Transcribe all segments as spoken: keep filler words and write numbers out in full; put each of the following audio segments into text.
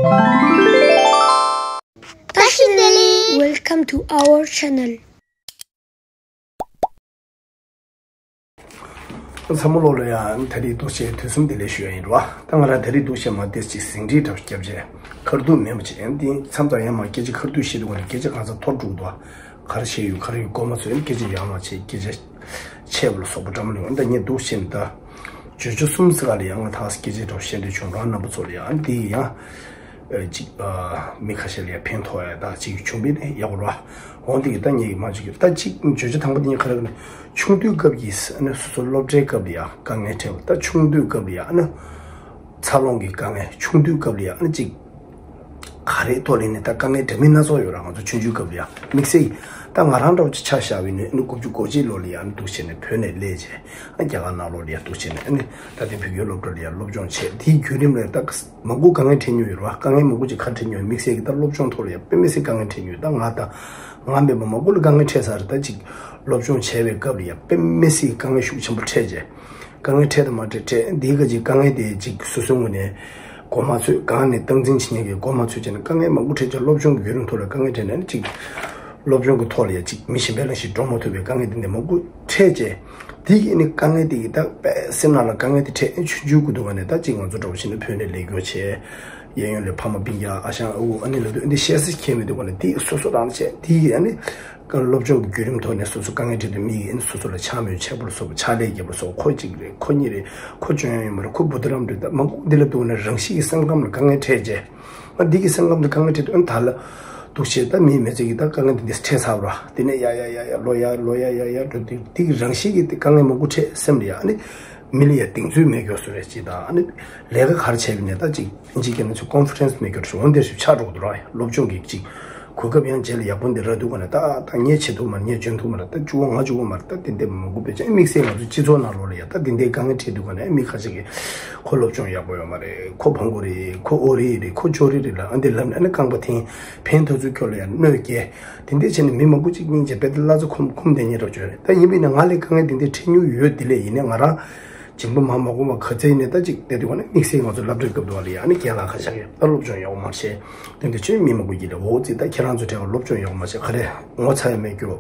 བཀྲ་ཤིས་བདེ་ལེགས། Welcome to our channel. ཚང་མ་ལོ་ལ་ཡང་ད་རེས་འདུག་བྱས་དུས་གསུམ་བདེ་ལེགས་ཞུ་ཡ་ཡིན་རོ། ད་ང་རང་ད་རེས་འདུག་བྱས་མ་ཏེས་ཅིག་ཟིང་འཁྲིག་འདྲ་བོ་བརྒྱབ་བྱས་ཁ་རྡུང་མེད་པ་བྱས། ཡང་འདི་མཚམས་དང་ཡང་མ་སྐད་ཆ་ཁ་རྡུང་བཤད་དུས་ཀ་ནས་སྐད་ཆ་གང་ཚ་འཐོར་འགྲོ་གི་འདུག་ག་རེ་བཤད་ཡོད་ག་རེ་ཡོད་གོ་མ་ཚོད་སྐད་ཆ་ཡང་མ་བྱས་སྐད་ཆ་ཆད་པ་ལ་སོགས་པ་འདྲ་མ་ལོས། ད་ངས་འདུག་བྱས་ནས་ད་བརྗོད་བྱ་གསུམ་ཙམ་ལ་ཡང་ང་ཐག་སྐད་ཆ་འདྲ་བོ་བཤད་འདོད་བྱུང་རང་རྣམ་པ་ཚོ་ལ་ཡང་འདི་ཡང་ཨ་ཅིག་ཨ་མི་ཁ་ཤས་ལ་ཡང་ཕན་ཐོགས་ཡ་ད་ཅིག་བྱུང་བས་ནས་ཡག་པོ་ར། འོང་འདི་གི་ད་ངས་མ་བརྗོད་ཀྱི་ད་ཅིག་བརྗོད་བྱ་དང་པོ་འདི་ངས་ག་རེ་ལབ་ན་ཆུང་དུས་སྐབས་ཀྱི་ཨ་ནི་སོ་སོ་སློབ་གྲྭའི་སྐབས་ལ་ཡང་དཀའ་ངལ་འཕྲད་པ། ད་ཆུང་དུས་སྐབས་ལ་ཡང་ཨ་ནི་འཚར་ལོངས་ཀྱི་དཀའ་ངལ། ཆུང་དུས་སྐབས་ལ་ཡང་ཨ་ནི་ཅིག་ག་རེ་ཐོག་ལ་ནི་ད་དཀའ་ངལ་འདྲ་མིན་སྣ་ཚོགས་ཡོད་ར། ང་ཚོ་ཆུང་ཆུང་སྐབས་ལ་ཡང་དམིགས་བསལ་གྱི་ད་ང་རང་འདྲ་བོ་ཅིག་ཆ་བཞག་པ་ཡིན་ན་ཨ་ནི་དགུ་བཅུ་གོ་གཅིག་ལོ་ལ་ཡང་ཨ་ནི་འདུག་བྱས་ནས་བོད་ནས་སླེབས་བྱས་ཨ་རྒྱ་གར་ནང་ལོགས་ལ་ཡང་འདུག་བྱས་ནས་ཨ་ནི་ད་ལྟའི་བོད་ཁྱིམ་སློབ་གྲྭ་ལ་ཡང་སློབ་སྦྱོང་བྱས། དེའི་བརྒྱུད་རིམ་ལ་ད་མང་པོ་དཀའ་ངལ་འཕྲད་མྱོང་ཡོད་རེད་བ། དཀའ་ངལ་མང་པོ་ཅིག་ག་འཕྲད་མྱོང་། དམིགས་བསལ་གྱི་ད་སློབ་སྦྱོང་ཐོག་ལ་ཡང་དཔེ་མི་སྲིད་དཀའ་ངལ་འཕྲད་མྱོང་ཡོད། ད་ང་ད་ང་མེད་པ་མང་པོ་ལ་དཀའ་ངལ་འཕྲད་ས་རེད། ད་ཅིག་སློབ་སྦྱོང་བྱས་པའི་སྐབས་ལ་ཡང་དཔེ་མི་སྲིད་དཀའ་ངལ་ཤུགས་ཆེན་པོ་འཕྲད་རྗེས་དཀའ་ངལ་འཕྲད་དང་མ་འཕྲད་འཕྲད་འདིའི་ག་ཅིག་དཀའ་ངལ་དེ་ཅིག་སོ་སོའི་ངོས་ནས་གོ་མ་ཚོད། གང་ནས་སྟངས་འཛིན་བྱེད་མཁན་གྱི་གོ་མ་ཚོད་བྱས་ནས་དཀའ་ངལ་མང་པོ་འཕྲད་རྗེས་སློབ་སྦྱོང་གི་བརྒྱུད་རིམ་ཐོག་ལ་དཀའ་ངལ་འཕྲད་ནས་ཅིག་སློབ་སྦྱོང་གི་ཐོག་ལ་ཡང་ཅིག་མི་གཞན་པའི་ལ་ཞིག་འགྲོ་མ་ཐུབ་པའི་དཀའ་ངལ་འདི་འདྲ་མང་པོ་འཕྲད་རྗེས་དེ་གི་ནི་དཀའ་ངལ་དེ་གི་ད་དཔེ་སེམས་ནང་ལ་དཀའ་ངལ་དེ་འཕྲད་ཆུང་ཆུང་གི་དུས་ནས་ད་ཅིག་ང་ཚོ་འདྲ་བོ་ཞིག་ནི་བོད་ནས་ལས་སྐྱོར་བྱས། གཡས་གཡོན་ལ་ཕ་མ་སྤུན་ཀྱག་ཨ་ཞང་ཨ་ཁུ་ཨ་ནེ་ལབ་དུས་འདི་བཤད་ས་ཁྱད་མེད་འདུག་ག་ནས་དེ་སོ་སོ་རང་བྱས་དེ་ཡི་ཨ་ནི་སློབ་སྦྱོང་གི་བརྒྱུད་རིམ་ཐོག་ནས་སོ་སོ་དཀའ་ངལ་འཕྲད་དུས་མི་ཡིས་ཨ་ནི་སོ་སོ་ལ་ཆ་མེད་ཆད་པོ་ལ་སོགས་པ་ཕྱག་ལས་རྒྱབ་པ་སོགས་ཁོ་གཅིག་རེད། ཁོ་གཉིས་རེད། ཁོ་སྐྱོན་ཡང་ཡོད་མ་རེད། ཁོ་བུ་དྷ་རམ་རེད། ད་མང་པོ་འདི་ལབ་དུས་ནས་རང་བཞིན་གྱི་སེམས་ཁམས་ལ་དཀའ་ངལ་འཕྲད་རྗེས་ཨ་འདི་གི་སེམས་ཁམས་དེ་དཀའ་ངལ་འཕྲད་དུས་ཨ་ནི་ད་ལ་འདུག་བྱས་ད་མིའི་མི་ཚེ་གི་ད་དཀའ་ངལ་འདི་འདི་འཕྲད་ཚར་བ་ར། དེ་ནས་ཡ་ཡ་ཡ་ཡ་ལོ་ཡ་ལོ་ཡ་ཡ་ཡ་འགྲོ་དུས་དེ་གི་རང་བཞིན་གྱི་དེ་དཀའ་ངལ་མང་པོ་འཕྲད་སེམས་ལ་ཡ་ཨ་ནི་མི་ལ་ཡ་གདེང་ཚོད་མེད་མཁན་བཟོ་རེད་ཅེས་དང་ཨ་ནི་ལས་ཀ་ག་རེ་བྱས་པ་ཡིན་ནའི་ད་ཅིག་ཨིན་ཇི་སྐད་ནང་ཚུར་ཀོན་ཕི་ཌེན་སི་མེད་མཁན་འོ་འདིར་ཞིག་ཆགས་འགྲོ་གི་འདུག་ར། སློབ་སྦྱོང་གི་ཅིག་གོ་སྐབས་ཡང་རྗེས་ལ་ཡག་པོ་འདི་རག་འདུག་ག་ནས་ད་ད་ངས་བྱེད་ཐུབ་མ་རེད། ངས་འཇོན་ཐུབ་མ་རེད། ད་བཅུ་བ་ང་བཅུ་བ་མ་རེད། ད་དེ་འདྲ་མང་པོ་བེད་སྤྱད་དམིགས་བསལ་ང་ཚོ་སྤྱི་ཚོགས་ནང་ལོགས་ལ་ཡ་ད་དེ་འདྲའི་དཀའ་ངལ་འཕྲད་འདུག་ག་ནས་མི་ཁ་ཤས་ཀྱིས་ཁོ་སློབ་སྦྱོང་ཡག་པོ་ཡོད་མ་རེད། ཁོ་བོང་གུ་རེད། ཁོ་ཨོ་རི་རེད། ཁོ་ཅོ་རི་རེད་ལ་ཨ་འདི་ལབ་ནས་ཨ་ནི་རྐང་པ་འཐེན། ཕན་ཐོགས་ཚུལ་ཁྱོད་ལ་ཡང་གནོད་སྐྱེལ། དེ་འདྲས་བྱས་ནས་མི་མང་པོ་གཅིག་སྙིང་རྗེ་དཔེ་དེ་བླ་རྩེ་འཁུམ་འཁུམ་བསྡད་མཁན་འདྲ་བྱུང་རེད། ད་ཡིན་པས་ན་ང་ལས་དཀའ་ངལ་འདི་འདྲས་འཕྲད་མྱོང་ཡོད། དེ་ལས་ཡིན་ནའི་ང་རང་སྦྱིན་པ་མ་མ་གོ་བ་ག་ཚད་ཡིན་ནའི་ད་ཅིག་བལྟས་དུས་ང་ནི་དམིགས་བསལ་ང་ཚོ་སློབ་གྲྭའི་སྐབས་དུ་བ་ལ་ཡང་ཨ་ནི་རྒན་ལགས་ཁ་ཤས་ཀྱིས་ད་སློབ་སྦྱོང་ཡག་པོ་མ་བྱས། དེ་འདྲས་བྱས་མི་མང་པོ་གིས་ལ་འོ་ཙི་ད་ཁྱེད་རང་ཚོ་གྲས་ཀ་སློབ་སྦྱོང་ཡག་པོ་མ་བྱས་ག་རེ་ངོ་ཚ་ཡ་མེད་རྒྱུ།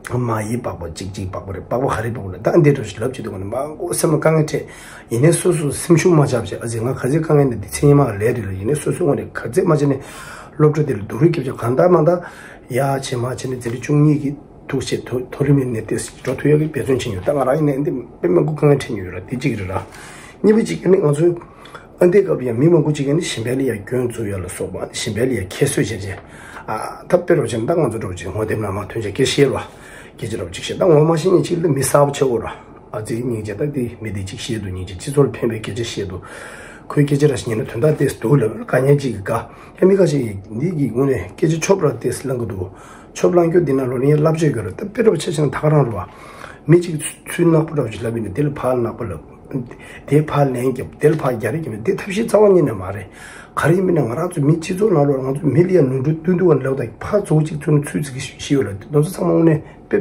མ་ཡི་པགས་པ་གཅིག་གཅིག་པགས་པ་རེད། པགས་པ་ག་རེ་པགས་པ་རེད། ད་འདི་འདྲ་ཞིག་ལབ་བྱེད་དུས་ང་ནི་མང་པོ་སེམས་ལ་དཀའ་ངལ་འཕྲད། ཡིན་ནའི་སོ་སོ་སེམས་ཤུགས་མ་ཆག་བྱས་ཨ་ཙི་ང་ག་ཚད་དཀའ་ངལ་འདི་འདི་ཚེ་ཉིན་མ་ལས་རེད་ལ་ཡིན་ནའི་སོ་སོའི་ངོས་ནས་ག་ཚད་མ་བྱས་ནས་སློབ་གྲྭ་འདི་ལ་སྡུག་རུས་རྒྱབ་བྱས་གང་ལྟར་མང་ལྟར་ཡ་བྱས་མ་བྱས་ནས་འཛིན་གྲྭ་བཅུ་གཉིས་ཀྱི་ཐུགས་བཞེད་མཐོ་མཐོ་རིམ་ནས་ཏེ་འགྲོ་ཐུབ་ཡག་གི་འབད་བརྩོན་བྱས་ཡོད། ད་ང་རང་ཡིན་ནའི་འདི་དཔེ་མང་པོ་དཀའ་ངལ་འཕྲད་མྱོང་ཡོད་ར། དེ་གཅིག་རེད་ར། གཉིས་པ་གཅིག་ནི་ང་ཚོའི་ཨ་འདི་སྐབས་ཡང་མི་མང་པོ་གཅིག་གིས་ནི་གཞན་པའི་ལ་ཡ་སྐྱོན་འཛུགས་ཡ་ལ་སོགས་པ་གཞན་པའི་ལ་ཡ་ཁྱད་གསོད་བྱས་རྗེས་ཨ་ད་དཔེ་རོགས་བྱས་ན་ད་ང་ཚོ་འདྲ་བོ་ཅིག་ངོ་དེབ་ནང་མ་ཐོན་ཆ་སྐད་བཤད་ལ་སྐད་ཆ་འདྲ་བོ་ཅིག་བཤད། ད་ངོ་མ་ཤེས་མཁན་ཅིག་ལ་མི་གསར་པ་ཆགས་དགོས་ར། ཨ་ཙི་སྙིང་རྗེ། ད་འདི་མི་འདི་ཅིག་བཤད་འདུག་སྙིང་རྗེ། སྤྱི་ཚོགས་ལ་ཕན་པའི་སྐད་ཆ་བཤད་འདུག་ཁོའི་སྐད་ཆ་ར་ཞིག་ཉན་ན་དོན་དག་ཏོག་ཙམ་འདུག་ལབ་དཀའ་ངལ་ཅིག་གི་དགའ། ཡང་མི་ཁ་ཤས་ཀྱིས་འདི་གི་ངོས་ནས་སྐད་ཆ་ཆོབ་ར་ཏོག་ཙམ་བླང་གི་འདུག་ཆོབ་གླང་སྐྱོ་འདི་ནང་ལོགས་ནས་བསླབ་བྱ་ཡོད་རེད། ད་དཔེ་འདྲ་བོ་ཆ་བཞག་ན་ད་ག་རང་རེད་བ། མི་གཅིག་ཚུར་ནག་པོ་འདྲ་བོ་ཞིག་ལབ་ཡིན་ན་དེ་ལ་ཕར་ནག་པོ་ལབ། དེ་ཕར་ལན་རྒྱབ། དེ་ལ་ཕར་རྒྱ་རེ་རྒྱབ་ན་དེ་ཐབས་ཤེས་རྩ་བ་ཉིད་ནས་མ་རེད། ག་རེ་ཡིན་མིན་ན་ང་རང་ཚོ་མི་སྤྱི་ཚོགས་ནང་ལོགས་ང་ཚོ་མི་ལ་ཡ་ནོར་འཁྲུལ་སྟོན་དུས་བ་ལབ་དང་ཕར་ཚུར་གཅིག་ཚུར་ནས་ཚུར་ཚིག་གི་ཤི་ཡོད་ལ་དེ་ཚོ་ཚང་མ་དངོས་གནས་དཔེ་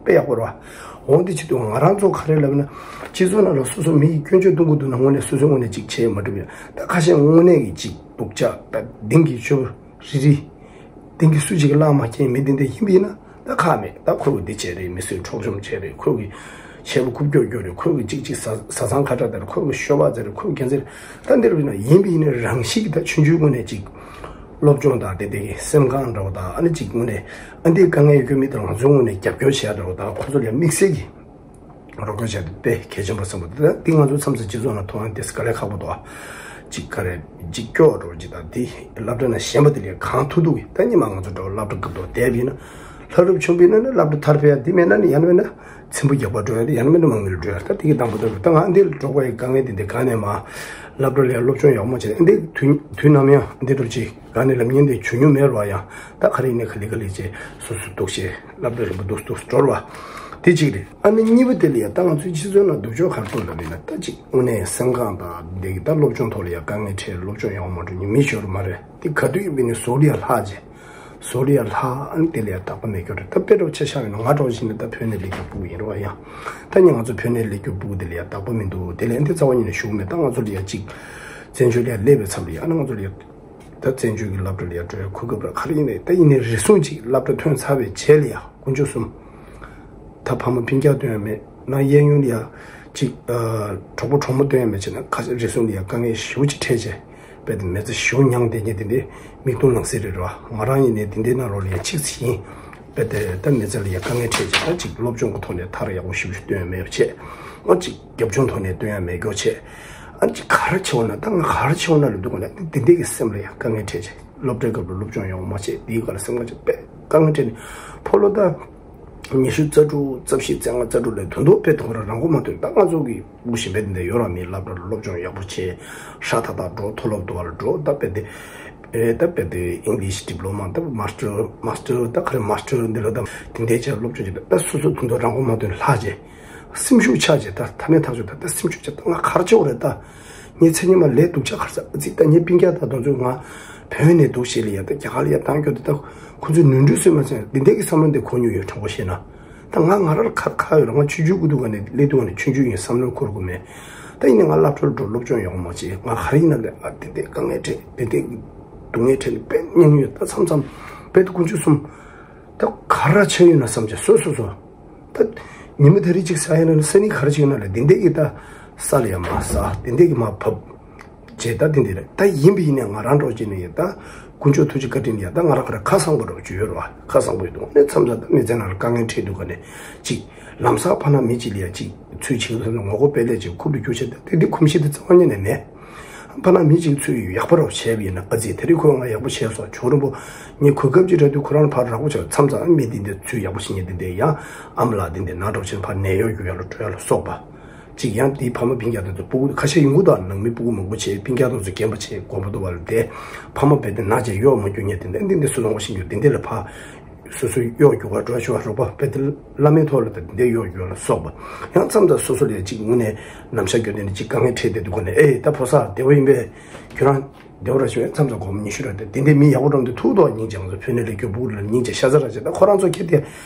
དཔེ་ཡག་པོ་རེད་བ། འོང་དེ་བྱེད་དུས་ང་རང་ཚོ་ག་རེ་ལབ་ན་སྤྱི་ཚོགས་ནང་ལ་སོ་སོ་མི་ཡི་སྐྱོན་བརྗོད་གཏོང་གི་འདུག་ན་དངོས་གནས་སོ་སོའི་ངོས་ནས་གཅིག་བྱས་མ་གྲུབ་ཡ། ད་ཁ་ཤས་དངོས་གནས་ཀྱི་གཅིག་སྡུག་ཅག་ད་གདེང་གི་ཆོས། རི་རི། དེང་གི་སུ་ཅིག་གི་བླ་མ་མཁྱེན་མི་དེ་འདྲ་ཡིན་པ་ཡིན་ན་ད་ཁག་མེད། ད་ཁོས་གི་འདི་བྱས་རེད། མི་གསོད་འཕྲོག་བཅོམ་བྱས་རེད། ཁོས་གི་བྱས་པ་རྐུབ་ཀྱོག་ཀྱོག་རེད། ཁོས་གི་ཅིག་ཅིག་བཟའ་བཟའ་ཚང་ཁ་གྲག་དེ་རེད། ཁོས་གི་ཤོ་སྦག་ཟེར་རེད། ཁོས་གི་རྒྱན་ཟེར་རེད། ད་འདི་རུ་ཡིན་ན་ཡིན་པ་ཡིན་ན་རང་བཞིན་གྱི་ད་ཆུང་ཆུང་ངོས་ནས་ཅིག་སློབ་སྦྱོང་དང་དེ་དེ་གི་སེམས་ཁམས་འདྲ་བོ་དང་ཨ་ནི་ཅིག་ངོས་ནས་ཨ་འདི་དཀའ་ངལ་ཡོད་རྒྱུ་མི་དང་ང་ཚོའི་ངོས་ནས་རྒྱབ་སྐྱོར་བྱས་འདྲ་བོ་དང་ཁོ་ཚོ་ལ་དམིགས་བསལ་གྱི་རོགས་སྐྱོར་བྱས་ཏེ་དཔེ་གལ་ཆེན་པོ་བསམ་པ་དེ་དང་དེ་ང་ཚོའི་མཚམས་སུ་སྤྱི་ཚོགས་ནང་མཐོང་ཡང་དེ་དཀའ་ལས་ཁག་པོ་འདུག་ཅིག་ག་རེ་ཅིག་སྐྱོ་བོ་འདྲ་བོ་ཅིག་དང་དེ་སློབ་གྲྭ་ནང་གཞན་པ་དེ་ལས་གང་ཐུབ་ཐུབ་ཀྱིས་ད་ཉི་མ་ང་ཚོ་འདྲ་བོ་སློབ་གྲྭ་སྐབས་ཐོག་བསྡད་པ་ཡིན་ན་ལྷ་རབ་ཆུང་པའི་ནང་ནས་སློབ་གྲྭ་མཐར་ཕེབས་ཡ་དེ་མེད་ན་ནི་ཡང་ན་མེད་ན་ཚེམ་བུ་རྒྱག་པར་འགྲོ་ཡ་དེ་ཡང་ན་མེད་ན་མང་མི་ལ་འགྲོ་ཡ། ད་དེ་གི་དང་པོ་ད་ད་ང་འདི་ལ་འགྲོ་དགོས་ཡ་དཀའ་ངལ་དེ་འདི་གང་ནས་མ་སློབ་གྲྭ་ལ་སློབ་སྦྱོང་ཡག་མ་བྱས་འདི་དུས་དུས་ནམ་ཡང་འདི་འདྲ་བོ་ཅིག་ག་ནས་ལབ་མཁན་དེ་བྱུང་མྱོང་མེད་རོགས་ཡང་ད་ག་རེ་ཡིན་ནའི་ག་ལེ་ག་ལེ་བྱས་སོ་སོ་འདུག་བྱས་སློབ་གྲྭ་རིམ་པ་འདུག་འདུག་འགྲོ་རོགས། དེ་གཅིག་རེད། ཨ་ནི་གཉིས་པ་དེ་ལ་ཡ་ད་ང་ཚོའི་སྤྱི་ཚོགས་ནང་སྡུག་ཕྱོགས་ག་རེ་འདུག་ལབ་ཡིན་ན་ད་གཅིག་དངོས་གནས་སེམས་ཁམས་དང་འདི་གི་ད་སློབ་སྦྱོང་ཐོག་ལ་ཡ་དཀའ་ངལ་འཕྲད་སློབ་སྦྱོང་ཡག་པོ་མ་འགྲོ་མཁན་མི་ཤོར་མ་རེད། དེ་ག་དུས་ཡིན་པ་ཡིན་ནའི་བཟོ་ལ་ཡ་ལྷག་བྱས་བཟོ་ལ་ཡ་ལྷག་ཨ་ནི་དེ་ལ་ཡ་དག་པ་མེད་སྐྱོ་རེད། ད་དཔེ་འདྲ་བོ་ཆ་བཞག་ཡིན་ན་ང་འདྲ་བོ་ཞིག་ནི་ད་བོད་ནས་སླེབས་རྒྱུ་སྤུ་གུ་ཡིན་རོགས་ཡང་ད་ནི་ང་ཚོ་བོད་ནས་སླེབས་རྒྱུ་སྤུ་གུ་དེ་ལ་ཡ་དག་པ་མི་འདུག་དེ་ལ་ཡ་འདི་རྩ་བ་ཉིད་ནས་ཞུ་གི་མེད། ད་ང་ཚོ་ལ་ཡ་གཅིག་བཙན་བྱོལ་ལ་ཡ་སླེབས་པའི་མཚམས་ལ་ཡ་ཨ་ནི་ང་ཚོ་ལ་ཡ། ད་བཙན་བྱོལ་གྱི་སློབ་གྲྭ་ལ་ཡ་འགྲོ་ཡ་གོ་སྐབས་རག་ག་རེ་ཡིན་ནའི་ད་ཡིན་ནའི་རེ་ཟུང་ཅིག་སློབ་གྲྭ་ཐོན་ཚར་བའི་རྗེས་ལ་ཡ་དཀོན་མཆོག་གསུམ། ད་ཕ་མ་སྤུན་ཀྱག་སྟོན་ཡ་མེད་ན་གཡས་གཡོན་ལ་ཡ་ཅིག་གྲོགས་པོ་གྲོགས་མོ་སྟོན་ཡ་མེད་བྱས་ན་ཁ་ཤས་རེ་ཟུང་ལ་ཡ་དཀའ་ངལ་ཞེ་པོ་ཅིག་འཕྲད་བྱས། དཔེ་དེ་མི་ཚེ་ཞེ་པོ་མྱངས་བསྡད་མཁན་དེ་འདྲའི་མིག་མཐོང་ལག་ཟིན་རེད་ར། ང་རང་ཡིན་ནའི་དེ་འདྲའི་ནང་ལོགས་ལ་ཡ་གཅིག་ཙམ་ཡིན། དཔེ་དེ་ད་མི་ཚེ་ལ་ཡ་དཀའ་ངལ་འཕྲད་བྱས་ད་ཅིག་སློབ་སྦྱོང་གི་ཐོག་ནས་མཐར་ཡག་པོ་ཞེ་པོ་ཅིག་སྟོན་ཡ་མེད་པ་བྱས། ཨ་ཅིག་རྒྱབ་ལྗོངས་ཐོག་ནས་སྟོན་ཡ་མེད་མཁན་བྱས། ཨ་ཅིག་ག་རེ་བྱེད་འོང་ན་ད་ང་ག་རེ་བྱེད་འོང་ན་ལབ་དུས་ག་ནས་འདི་འདྲའི་གི་སེམས་ལ་ཡང་དཀའ་ངལ་འཕྲད་བྱས། སློབ་གྲྭའི་སྐབས་ལ་སློབ་སྦྱོང་ཡག་པོ་མ་བྱས་འདིའི་སྐབས་ལ་སེམས་དཀའ་བྱས་དཔེ་དཀའ་ངལ་འཕྲད་ནས་ཕོ་ལོ་ད་ཉི་ཤུ་རྩ་དྲུག་རྩ་བཞི་རྩ་ལྔ་རྩ་དྲུག་ལ་དོན་དུ་དཔེ་དོན་རང་མགོ་མ་ཐོན། ད་ང་ཚོ་གི་སྤུ་གུ་གཞན་པ་འདི་འདྲ་ཡོད་ར་མེད། སློབ་གྲྭ་ལ་སློབ་སྦྱོང་ཡག་པོ་བྱས་ཧྲ་ཐག་ཐག་འགྲོ། མཐོ་སློབ་དུ་བ་ལ་འགྲོ། ད་དཔེ་དེ་ཨེ་ད་དཔེ་དེ་ཨིང་ལིཤ་ཌི་པི་ལོ་མ་ད་མ་སི་ཊར་མ་སི་ཊར་ད་ག་རེ་མ་སི་ཊར་འདི་ལ་ད་དེ་འདྲའི་བྱས་སློབ་སྦྱོང་བྱས། ད་སོ་སོ་དོན་དུ་རང་མགོ་མ་ཐོན་ལྷག་བྱས། སེམས་ཤུགས་ཆག་བྱས། ད་མཐའ་མའི་ཐག་ཆོད། ད་ད་སེམས་ཤུགས་ཆག་ད་ང་ག་རེ་བྱེད་དགོས་རེད། ད་ངའི་མཚན་ཉིད་མ་ལས་སྡུག་ཆག་ག་རེ་ཟ་ཨ་ཙི། ད་ངའི་སྤུན་ཀྱག་ད་དེ་ཚོས་ང་བོད་ནས་སྡུག་བྱེད་ལ་ཡ་ད་རྒྱ་གར་ལ་ཡ་བཏང་རྒྱུ་དེ། ད་ཁོ་ཚོས་ནོར་འཁྲུལ་བཟོས་མ་ཟིན་འདི་འདྲའི་གི་བསམ་བློ་འདི་འཁོར་མྱོང་ཡོད། དྲང་པོ་བཤད་ན་ད་ང་ང་རང་ཁ་ཁ་ཡོད་ར། ང་ཆུང་ཆུང་གི་དུས་སྒང་ནས་སླེབས་དུས་སྒང་ནས་ཆུང་ཆུང་ཡིན། བསམ་བློ་འཁོར་དགོས་མེད། ད་ཡིན་ནའི་ང་སློབ་གྲྭ་ལ་འགྲོ་སློབ་སྦྱོང་ཡག་པོ་མ་བྱས། ང་ག་རེ་ཡིན་ན་ལས་ཨ་དེ་འདྲའི་དཀའ་ངལ་འཕྲད་དེ་འདྲའི་སྡུག་བསྔལ་འཕྲད་ནས་དཔེ་མྱོང་ཡོད། ད་མཚམས་མཚམས་དཔེ་དེ་དཀོན་མཆོག་གསུམ། ད་ག་རེ་བྱས་ཡོད་ན་བསམ་བྱས་སོ་སོ་སོ། ད་ཉི་མ་དེ་རིང་གཅིག་ཟ་ཡ་ན་ནི་ས་ནི་ག་རེ་བྱས་ཡོད་ན་ལས་འདི་འདྲའི་གི་ད་ས་ལ་ཡ་མ་ཟ། འདི་འདྲའི་གི་མ་བབས། བྱས་ད་འདི་འདྲའི་རེད། ད་ཡིན་པ་ཡིན་ནའི་ང་རང་འགྲོ་ཅིག་ནས་ཡིན་ད་དཀོན་མཆོག་ཐུགས་རྗེ་བཀའ་དྲིན་ལ་ཡ་ད་ང་རང་ག་རེ་ཁ་སང་པོ་འགྲོ་བཅུག་ཡོད་རེད་བ། ཁ་སང་པོ་ཡོད་དུས་ནས་མཚམས་མཚམས་ད་མི་ཚེ་ནང་ལ་དཀའ་ངལ་འཕྲད་དུས་ག་ནས་ཅིག་ལམ་སང་ཕ་ན་མི་གཅིག་ལ་ཡ་ཅིག་ཚུལ་བྱེད་ཀྱི་ངོ་རྒོལ་སྤེལ་ལས་ཅིག་ཁུར་དུ་རྒྱུག་བྱས། ད་དེ་འདྲའི་གོམས་གཤིས་དེ་རྩ་བ་ཉིད་ནས་མེད། ཕ་ན་མི་གཅིག་ཚུར་ཡག་པོ་རོགས་བྱས་པ་ཡིན་ན་ཨ་ཙི་དེ་རིང་ཁོས་ང་ཡག་པོ་བྱས་སོང་། ཇོ་རིན་པོ་ངས་གོ་སྐབས་ཅིག་རག་དུས་ཁོ་རང་ཕར་རག་པོ་བྱས། མཚམས་མཚམས་མི་འདི་འདི་ཚུར་ཡག་པོ་བྱེད་མཁན་འདི་འདི་ཡང་ཨ་མ་ལགས་འདི་འདི་ནང་འགྲོ་བྱས་ཕར་ནད་གཡོག་རྒྱུག་ཡ་ལ་འགྲོ་ཡ་ལ་སོགས་པ། གཅིག་ཡང་དེའི་ཕ་མ་སྤུན་ཀྱག་དེ་ཚོ་སྤུ་གུ་ཁ་ཤས་ཡོང་གི་འདུག་ནང་མི་སྤུ་གུ་མང་པོ་བྱས་སྤུན་ཀྱག་དེ་ཚོ་རྒན་པ་བྱས་དགོན་པ་དུ་བ་ལ་བསྡད། ཕ་མ་རྦད་དེ་ན་བྱས་གཡོག་མ་རྒྱུག་མཁན་དེ་འདི་འདི་འདི་སུ་ལོང་བ་ཤེས་རྒྱུ་འདི་འདི་ལ་ཕར། སོ་སོ་གཡོག་རྒྱུག་ག་འགྲོ་ཆོག་རོགས་པ་དཔེ་དེ་བླ་མའི་ཐོག་ལ་དང་དེ་འདྲའི་གཡོག་རྒྱུག་ལ་སོགས་པ། ཡང་མཚམས་དང་སོ་སོ་ལ་ཡ་གཅིག་དངོས་གནས་ནམ་ཞག་རྒྱུ་དེ་ནི་གཅིག་དཀའ་ངལ་འཕྲད་བསྡད་དུས་སྒང་ནས་ཨེ་ད་ཕོ་གསར་བདེ་བོ་ཡིན་པས། ཁྱོད་རང་བདེ་བོ་ར་བྱུང་། མཚམས་དང་སྒོར་མོ་ཉི་ཤུ་ར་དེ་དེ་འདྲའི་མི་ཡག་པོ་འགྲོ་འདི་ཐུག་ཐོག་སྙིང་རྗེ། ང་ཚོ་བོད་ནས་ལས་རྒྱུ་སྦུག་ལ་སྙིང་རྗེ་ཤ་ཚ་ར་བྱེད། ད་ཁོ་རང་ཚོ་ཁྱེད་དེ་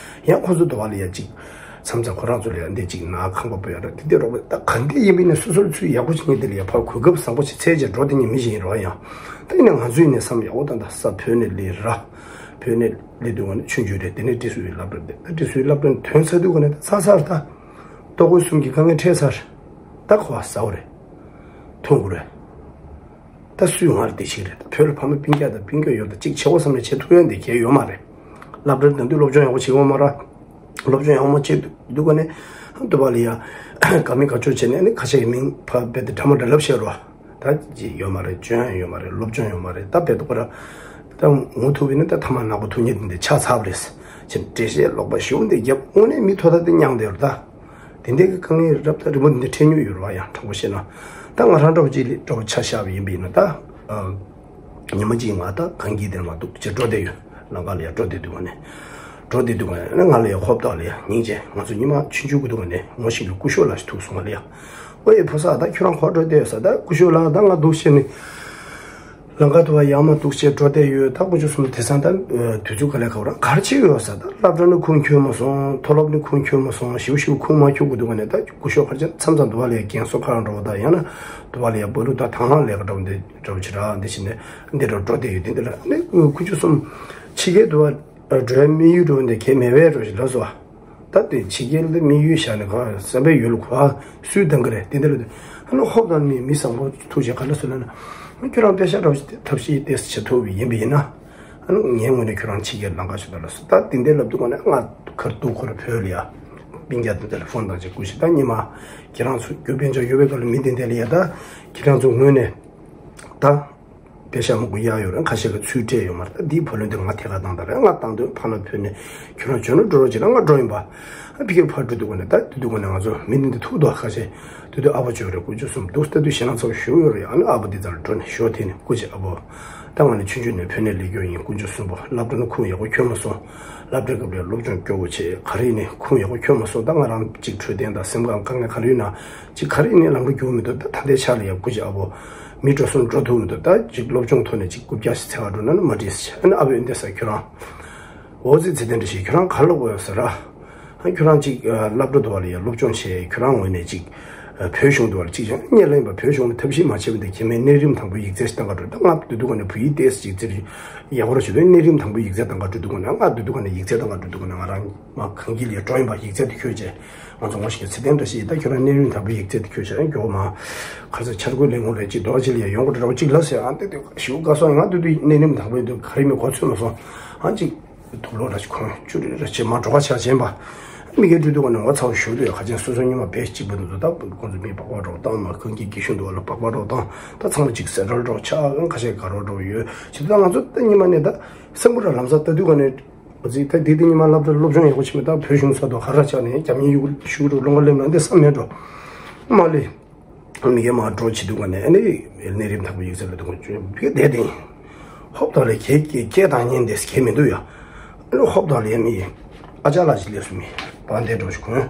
ཡང་ཁོ་ཚོ་དུ་བ་ལ་ཡ་གཅིག་མཚམས་མཚམས་ཁོ་རང་ཚོ་ལ་ཡ་འདི་གཅིག་ན་ཁང་པ་པོ་ཡ་ར་དེ་འདྲ་རོགས་པ། ད་ག་འདྲ་ཡིན་པ་ཡིན་ན་སོ་སོ་ལ་ཚུར་ཡག་པོ་བྱེད་མཁན་དེ་ལ་ཡ་ཕར་གོ་སྐབས་བཟང་པོ་ཞིག་འཚོལ་བྱས་འགྲོ་བསྡད་མཁན་མི་ཞིག་ཡིན་རོགས། ཡང་ད་ཡིན་ན་ང་ཚོ་ཡིན་ནའི་བསམ་ཡག་པོ་ད་ད་ས་བོད་ནས་སླེབས་ར། བོད་ནས་སླེབས་དུས་སྒང་ནས་ཆུང་ཆུང་རེད། དེ་ནས་ཀྲི་སུའི་སློབ་གྲྭ་འདི་ད་ཀྲི་སུའི་སློབ་གྲྭ་ཐོན་ཚར་དུས་སྒང་ནས་ད་ཚར་ཚར་ད། ལྟོ་གོས་གསུམ་གྱི་དཀའ་ངལ་འཕྲད་ཚར། ད་ག་པར་ཟ་བ་རེད། འཐུང་དགོས་རེད། ད་སུས་ང་ལ་བདེ་སྐྱིད་རེད། ད་བོད་ལ་ཕ་མ་སྤུན་ཀྱག་དང་སྤུན་ཀྱག་ཡོད་ད་གཅིག་བྱེད་དགོས་བསམ་ནས་བྱེད་ཐུབ་ཡ་འདི་གལ་ཡོད་མ་རེད། སློབ་གྲྭར་ད་དུང་སློབ་སྦྱོང་ཡག་པོ་བྱེད་ཡོད་མ་རེད། སློབ་སྦྱོང་ཡག་པོ་བྱེད་དུས་སྒང་ནས་དུ་བ་ལ་ཡ་དགའ་མི་དགའ་ཕྱོགས་བྱས་ནས་ནི་ཁ་ཤས་ཀྱི་མིང་ཕར་རྦད་དེ་འདྲ་མ་འདྲ་ལབ་བཤད་རོགས། ད་ཅི་ཡོད་མ་རེད། སྐྱོན་ཡང་ཡོད་མ་རེད། སློབ་སྦྱོང་ཡོད་མ་རེད། ད་དཔེ་ཐོག་ར་ད་ངོ་ཐུག་པས་ན་ད་ཐ་མག་ནག་པོ་ཐུག་མཁན་དེ་འདྲ་ཆགས་ཚར་བ་རེད། ཅི་འདྲ་བཤད་ལོག་པ་ཞུ་འདི་རྒྱབ་དངོས་གནས་མི་ཐོག་ཐག་དེ་མྱངས་བསྡད་ཡོད་རེད། ད་དེ་འདྲའི་གི་དཀའ་ངལ་རབ་དང་རིམ་པ་འདི་འདྲ་འཕྲད་མྱོང་ཡོད་རེད་བ། ཡང་དྲང་པོ་བཤད་ན་ད་ང་རང་འདྲ་བོ་ཅིག་ལ་འདྲ་བོ་ཆ་བཞག་པ་ཡིན་པ་ཡིན་ན་ད། ཉི་མ་གཅིག་ང་ད་གངས་སྐྱིད་དེར་མ་འདུག་ཅེས་འགྲོ་བསྡད་ཡོད། ལམ་ཁ་ལ་ཡར་འགྲོ་བསྡད་དུས་སྒང་ནས། འགྲོ་བསྡད་དུས་སྒང་ནས་ང་ལ་ཡར་ཧོབ་ཏོག་ལ་ཡར་སྙིང་རྗེ། ང་ཚོ་ཉི་མ་ཆུང་ཆུང་གི་དུས་སྒང་ནས་ངོ་ཤེས་ཀྱི་སྐུ་ཞབས་ལགས་ཤིག་ཐུག་སོང་། ང་ལ་ཡར། ཨོ་ཡེ་ཕོ་གསར་ད་ཁྱོད་རང་ག་པར་འགྲོ་བསྡད་ཡོད་ས། ད་སྐུ་ཞབས་ལགས་ད་ང་འདུག་བྱས་ནས། ལམ་ཁ་དུ་བ་ཡར་མར་འདུག་བྱས་འགྲོ་བསྡད་ཡོད། ད་དཀོན་མཆོག་གསུམ་དེང་སང་ད་དུས་ཚོད་ག་ལེར་ག་པར་ག་རེ་བྱེད་ཡོད་ས། ད་སློབ་གྲྭ་ནི་ཁུངས་འཁྱོལ་མ་སོང་། མཐོ་སློབ་ནི་ཁུངས་འཁྱོལ་མ་སོང་། ཞིའུ་ཞིའུ་ཁུངས་མ་འཁྱོལ་གི་དུས་སྒང་ནས་ད་སྐུ་ཞབས་ཕར་ཕྱིན་མཚམས་མཚམས་དུ་བ་ལ་ཡར་རྒན་གསོ་ཁང་འགྲོ་བ་དང་ཡང་ན་དུ་བ་ལ་ཡར་བ་ལུ་ད་དང་བླངས་ལས་ཀ་འགྲོ་བ་འདི་འདྲ་བོ་ཅིག་ར་འདི་བྱས་ནས་འདི་འདྲ་འགྲོ་བསྡད་ཡོད། དེ་འདི་ལ་ནི་དཀོན་མཆོག་གསུམ་ཕྱི་རྒྱལ་དུ་བ་འགྲོ་ཡ་དམིགས་ཡུལ་འགྲོ་བ་འདི་གལ་མེད་པའི་འགྲོ་ཞིག་ལབ་སོང་བ། ད་དེ་ཕྱི་རྒྱལ་དུ་དམིགས་ཡུལ་བཞག་ནས་གང་བསམ་པའི་ཡུལ་ལ་གོ་བ་སུས་འདང་གི་རེད། དེ་འདི་ལ་དུ་ཨ་ནི་ཧོབ་དང་མི་མི་བཟང་པོ་ཐུག་བྱས་ག་ལ་སུ་ལ་ན་ཁྱོད་རང་པེ་ཤ་འདྲ་བོ་ཞིག་ཐབས་ཤེས་ཏོག་ཙམ་བྱེད་ཐུབ་པ་ཡིན་པ་ཡིན་ན། ཨ་ནི་ངའི་ངོས་ནས་ཁྱོད་རང་ཕྱི་རྒྱལ་ལམ་ཁ་ཞིག་ད་ལ་སོ། ད་དེ་འདྲའི་ལབ་དུས་སྒང་ནས་ང་ཁར་ཐུག་ཁོ་ར་བོད་ལ་ཡ། སྤུན་ཀྱག་དེ་འདྲ་ལ་ཕོན་བཏང་བྱས་སྐུ་ཞབས་ད་ཉི་མ་ཁྱེད་རང་ཚོ་རྒྱུ་དཔལ་འབྱོར་ཡོད་པའི་སྐབས་ལ་མི་དེ་འདྲ་ལ་ཡ་ད་ཁྱེད་རང་ཚོ་ངོས་ནས་ད་པེ་ཤ་མང་པོ་གཡར་ཡོད་རེད། ཁ་ཤས་ཀྱིས་ཚུར་སྤྲད་ཡོད་མ་རེད། ད་འདིའི་བུ་ལོན་དེ་ང་ཐད་ཀར་བཏང་དང་རེད། ང་བཏང་དུས་ཕར་ལ་བོད་ནས་ཁྱོད་རང་འབྱོར་ན་འགྲོ་རོགས་བྱེད་ན་ང་འགྲོ་ཡིན་པ། ཨ་ཕ་གིར་ཕར་འགྲོ་དུས་སྒང་ནས་ད་དེ་དུས་སྒང་ནས་ང་ཚོ་མི་འདི་འདི་ཐུག་འདུག་ཁ་ཤས། དེ་དུས་ཨ་ཕ་ཅོ་རེད། སྐུ་མཆོག་གསུམ་འདུག་ད་དུས་ཞེད་སྣང་ཚ་པོ་ཞེ་པོ་ཡོད་རེད། ཨ་ནི་ཨ་ཕ་འདི་རྩ་ལ་འགྲོ་ནས་ཞོ་འཐེན་ནས་སྐུ་མཆེད་ཨ་ཕོ། ད་ང་ནི་ཆུང་ཆུང་ནས་བོད་ནས་སླེབས་རྒྱུ་ཡིན། སྐུ་མཆོག་གསུམ་པོ་སློབ་གྲྭ་ནི་ཁུངས་ཡག་པོ་འཁྱོལ་མ་སོང་། སློབ་གྲྭའི་སྐབས་ལ་སློབ་སྦྱོང་སྐྱོ་བོ་བྱས་ག་རེ་ཡིན་ནའི་ཁུངས་ཡག་པོ་འཁྱོལ་མ་སོང་། ད་ང་རང་གཅིག་འཕྲོད་བསྟེན་དང་སེམས་ཁམས་དཀའ་ངལ་ག་རེ་ཡོད་ན་གཅིག་ག་རེ་ཡིན་ནའི་ལམ་འགྲོ་རྒྱུག་མི་འདུག་ད་ད་ལྟའི་ཆ་ལ་ཡང་སྐུ་མཆེད་ཨ་ཕོ་མི་འགྲོ་སོང་འགྲོ་ཐུབ་མི་འདུག་ད་གཅིག་སློབ་སྦྱོང་ཐོག་ནས་གཅིག་རྐུབ་བཀྱག་ཞིག་འཚོལ་ག་འགྲོ་ན་ནི་མ་འགྲིག་ཟེར། ཨ་ནི་ཨ་ཕོས་འདི་ཟེར་ཁྱོད་རང་། འོ་ཙི་ཙི་དེ་འདྲ་ཞིག་ཁྱོད་རང་ག་ལ་འོས་ཟེར་ར། ཨ་ཁྱོད་རང་ཅིག་ཨ་སློབ་གྲྭ་དུ་བ་ལ་ཡ་སློབ་སྦྱོང་བྱས། ཁྱོད་རང་ངོས་ནས་ཅིག་ བོད་གཞུང་དུ་བར་གཅིག་ཀྱང་རྙེད་ལ་ཡིན་པ། བོད་གཞུང་ནས་ཐབས་ཤེས་མ་བྱས་པ་འདི་གེ་མོའི་གནས་རིམ་དང་པོའི་ཡིག་ཚད་ཞིག་བཏང་ག་འགྲོ། ད་ང་འདུག་འདུག་ག་ནས་བོད་ཡིག་ཏོག་ཙམ་ཅིག་ཙིར་ཡག་པོ་ར་བྱེད་དུས་གནས་རིམ་དང་པོའི་ཡིག་ཚད་བཏང་ག་འགྲོ་འདུག་ག་ནས། ང་འདུག་འདུག་ག་ནས་ཡིག་ཚད་བཏང་ག་འགྲོ་འདུག་ག་ནས། ང་རང་མ་གངས་སྐྱིད་ལ་འགྲོ་ཡིན་པ། ཡིག་ཚད་དེ་འཁྱེར་བྱས་ང་ཚོ་ངོ་ཤེས་ཀྱི་ཚེ་བརྟན་བཀྲ་ཤིས། ད་ཁྱོད་རང་གནས་རིམ་དང་པོའི་ཡིག་ཚད་དེ་འཁྱེར་བྱས་མགྱོགས་མ་ག་ཚོད་འཆར་འགོད་ལས་ཁུངས་ལ་ཅིག་རྡོ་རྗེ་ལ་ཡང་ཡོང་དགོས་འདྲ་བོ་ཅིག་ལབ་ཟེར། ཨ་འདི་དེ་ཞུ་དགའ་སོང་། ང་འདུག་འདུག་གནས་རིམ་དང་པོའི་འདུག་ག་རེ་མི་གོ་ཚོད་མ་སོང་། ཨ་ཅིག་དུག་ལོག་ར་ཅིག་གོན་བཅུ་རེ་ར་ཅིག་མ་འགྲོ་ཁ་ཆག་བྱེད་པ། མི་སྒེར་འགྲོ་དུས་ག་ནས་ངོ་ཚ་བོ་ཞུ་དུས་ཁ་ཅན་སོ་སོ་ཉི་མ་བེད་གཅིག་པ་འདུག་ཚོ། ད་ཁོང་ཚོ་མི་སྦག་སྦག་འགྲོ་བཏང་མ་གང་གི་སྒེར་གཞུང་དུ་བ་ལ་སྦག་སྦག་འགྲོ་བཏང་། ད་ཚང་མ་ཅིག་སེ་རལ་འགྲོ་ཆགས་ཁ་ཤས་དགའ་རོགས་འགྲོ་ཡོད་ཅི། ད་ང་ཚོ་ད་ཉི་མ་ནས་ད་སེམས་པོ་ར་ལམ་སང་ལྟ་དུས་ག་ནས་འོ་ཙི་ད་དེ་དེ་ཉི་མ་སློབ་གྲྭ་སློབ་སྦྱོང་ཡག་པོ་བྱེད་མི་ད་བོད་གཞུང་ས་ཐོག་ཧ་ར་ཆགས་ནས་རྒྱ་མིའི་ཡུ་གུར་ཤུགས་འགྲོ་ལུང་པ་སླེབས་ན་འདི་བསམ་མེད་འགྲོ་མ་ལས། མི་སྒེར་མ་འགྲོ་བྱེད་དུས་ག་ནས་ཨ་ནི་གནས་རིམ་དང་པོ་ཡིག་ཚད་ལ་དུ་ག་བཅུ་བི་དེ་དེ་ཧོབ་དང་ལས་ཁྱེད་ཁྱེད་ཁྱེད་དང་ཉན་དེ་ཁྱེད་མི་འདུག་ཡ། ཨ་ནི་ཧོབ་དང་ལས་མི་ཨ་ཅག་ལ་ཅིག་སླེབས་སོང་མི་བང་དེ་འགྲོ་ཞིག་གོན།